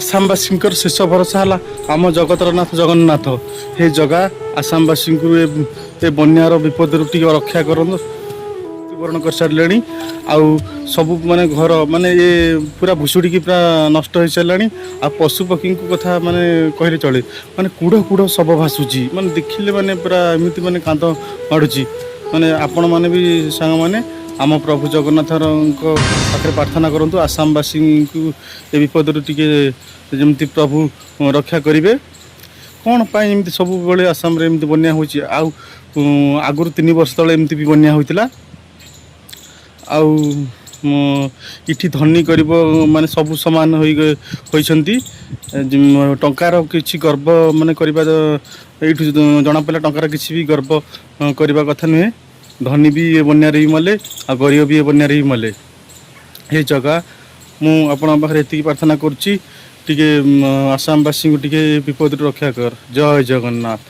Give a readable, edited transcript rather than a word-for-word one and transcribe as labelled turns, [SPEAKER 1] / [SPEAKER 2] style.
[SPEAKER 1] ଆସାମବାସୀଙ୍କର ଶେଷ ଭରସା ହେଲା ଆମ ଜଗତର ନାଥ ଜଗନ୍ନାଥ। ହେ ଜଗା, ଆସାମବାସୀଙ୍କୁ ଏ ବନ୍ୟାର ବିପଦରୁ ଟିକେ ରକ୍ଷା କରନ୍ତୁ। ମୃତ୍ୟୁବରଣ କରିସାରିଲେଣି ଆଉ ସବୁ ମାନେ ଘର ମାନେ ଏ ପୁରା ଭୁଷୁଡ଼ିକି ପୁରା ନଷ୍ଟ ହେଇସାରିଲାଣି। ଆଉ ପଶୁପକ୍ଷୀଙ୍କ କଥା ମାନେ କହିଲେ ଚଳେ, ମାନେ କୁଢ଼ କୁଢ଼ ଶବ ଭାସୁଛି। ମାନେ ଦେଖିଲେ ମାନେ ପୁରା ଏମିତି ମାନେ କାନ୍ଦ ମାଡ଼ୁଛି। ମାନେ ଆପଣମାନେ ବି ସାଙ୍ଗମାନେ ଆମ ପ୍ରଭୁ ଜଗନ୍ନାଥଙ୍କ ପାଖରେ ପ୍ରାର୍ଥନା କରନ୍ତୁ, ଆସାମବାସୀଙ୍କୁ ଏ ବିପଦରୁ ଟିକେ ଯେମିତି ପ୍ରଭୁ ରକ୍ଷା କରିବେ। କ'ଣ ପାଇଁ ଏମିତି ସବୁବେଳେ ଆସାମରେ ଏମିତି ବନ୍ୟା ହେଉଛି? ଆଉ ଆଗରୁ 3 ବର୍ଷ ତଳେ ଏମିତି ବି ବନ୍ୟା ହୋଇଥିଲା। ଆଉ ଏଠି ଧନୀ ଗରିବ ମାନେ ସବୁ ସମାନ ହୋଇଛନ୍ତି। ଟଙ୍କାର କିଛି ଗର୍ବ ମାନେ କରିବା, ଏଇଠୁ ଜଣାପଡ଼ିଲା ଟଙ୍କାର କିଛି ବି ଗର୍ବ କରିବା କଥା ନୁହେଁ। ଧନୀ ବି ଏ ବନ୍ୟାରେ ବି ମଲେ ଆଉ ଗରିବ ବି ଏ ବନ୍ୟାରେ ବି ମଲେ। ହେ ଜଗା, ମୁଁ ଆପଣଙ୍କ ପାଖରେ ଏତିକି ପ୍ରାର୍ଥନା କରୁଛି, ଟିକେ ଆସାମବାସୀଙ୍କୁ ଟିକେ ବିପଦରୁ ରକ୍ଷା କର। ଜୟ ଜଗନ୍ନାଥ।